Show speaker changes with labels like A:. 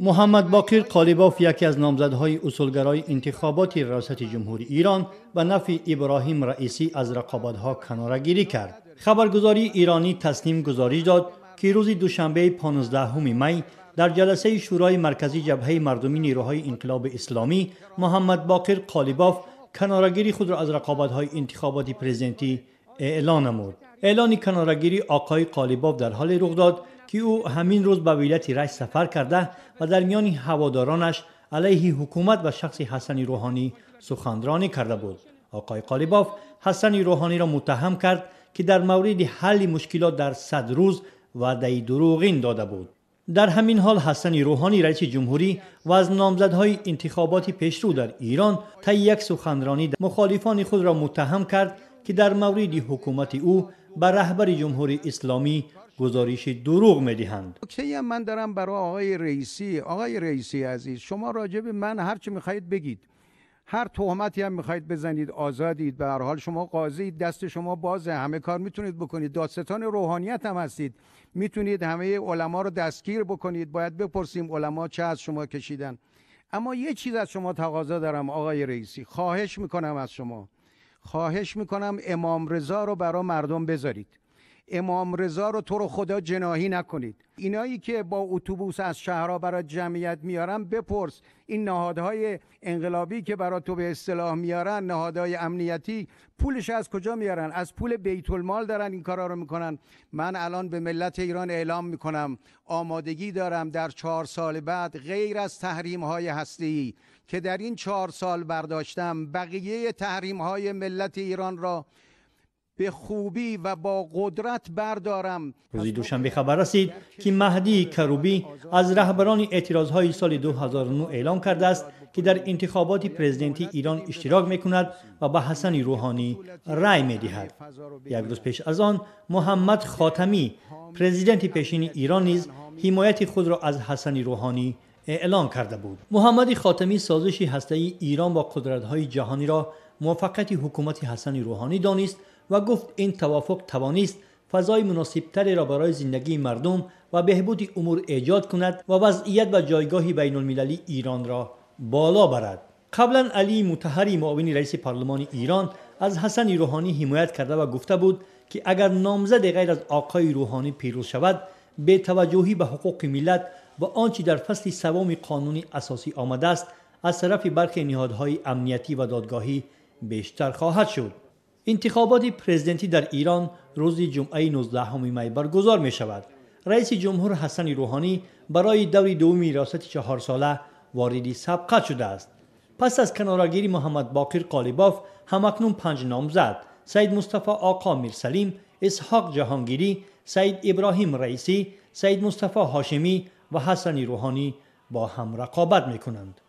A: Муҳаммад Боқир Қолибоф, яке аз номзадҳои усулгарои интихоботи раёсати ҷумҳурии Эрон, ба нафъи Иброҳим Раисӣ аз рақобатҳо канорагирӣ кард. Хабаргузории эронӣ Тасним гузориш дод, ки рӯзи душанбе 15 май дар ҷаласаи Шӯрои марказии Ҷабҳаи мардумии нерӯҳои инқилоби исломӣ Муҳаммад Боқир Қолибоф канорагирии худро аз рақобатҳои интихоботи президентӣ эълон намуд. Эълони канорагирии оқои Қолибоф дар ҳоле рух дод, ки ӯ ҳамин рӯз ба вилояти Рашт сафар карда ва дар миёни ҳаводоронаш алайҳи ҳукумат ва шахси Ҳасани Рӯҳонӣ суханронӣ карда буд. Оқои Қолибоф Ҳасани Рӯҳониро муттаҳам кард, ки дар мавриди ҳалли мушкилот дар 100 рӯз ваъдаи дурӯғин дода буд. Дар ҳамин ҳол Ҳасани Рӯҳонӣ, раиси ҷумҳурӣ ва аз номзадҳои интихоботи пешрӯ дар Эрон, таи як суханронӣ мухолифони худро муттаҳам кард, ки дар мавриди ҳукумати ӯ ба раҳбари ҷумҳурии исломӣ гузориши дурӯғ медиҳанд.
B: نکته من دارم برای آقای رئیسی. آقای رئیسی عزیز، شما راجع به من هر چی میخواهید بگید، هر تهمتی هم میخواهید بزنید، آزادید. به هر حال شما قاضی، دست شما بازه، همه کار میتونید بکنید. دادستان روحانیت هم هستید، میتونید همه علما رو دستگیر بکنید. باید بپرسیم علما چه از شما کشیدن. اما یه چیز از شما تقاضا دارم آقای رئیسی، خواهش میکنم از شما، خواهش میکنم امام رضا رو برای مردم بذارید. امام رضا رو تو رو خدا جناحی نکنید. اینایی که با اتوبوس از شهرها برای جمعیت میارن، بپرس این نهادهای انقلابی که برای تو به اصطلاح میارن، نهادهای امنیتی، پولش از کجا میارن؟ از پول بیت المال دارن این کارا رو میکنن. من الان به ملت ایران اعلام میکنم آمادگی دارم در 4 سال بعد غیر از تحریم های هسته‌ای که در این 4 سال برداشتم، بقیه تحریم های ملت ایران را به خوبی و با قدرت بردارم.
A: روزی دوشنبه خبر رسید که مهدی کروبی از رهبران اعتراضهای سال 2009 اعلام کرده است که در انتخابات پرزیدنتی ایران اشتراک میکند و به حسن روحانی رأی میدهد. یک روز پیش از آن محمد خاتمی، پرزیدنت پیشین ایران، نیز حمایت خود را از حسن روحانی اعلام کرده بود. محمد خاتمی سازش هسته‌ای ایران با قدرت‌های جهانی را موفقیت حکومت حسن روحانی دانست و گفت این توافق توانست فضای مناسبتری را برای زندگی مردم و بهبود امور ایجاد کند و وضعیت و جایگاه بین المللی ایران را بالا برد. قبلا علی مطهری، معاون رئیس پارلمان ایران، از حسن روحانی حمایت کرده و گفته بود که اگر نامزد غیر از آقای روحانی پیروز شود، بی‌توجهی به حقوق ملت و آنچه در فصل سوم قانون اساسی آمده است از طرف برخی نهادهای امنیتی و دادگاهی بیشتر خواهد شد. انتخابات پرزیدنتی در ایران روز جمعه 19 می برگزار می شود. رئیس جمهور حسن روحانی برای دور دوم ریاست 4 ساله وارد سبقت شده است. پس از کنارگیری محمد باقر قالیباف، همکنون 5 نامزد، سید مصطفی آقا میرسلیم، اسحاق جهانگیری، سید ابراهیم رئیسی، سید مصطفی هاشمی و حسن روحانی با هم رقابت می کنند.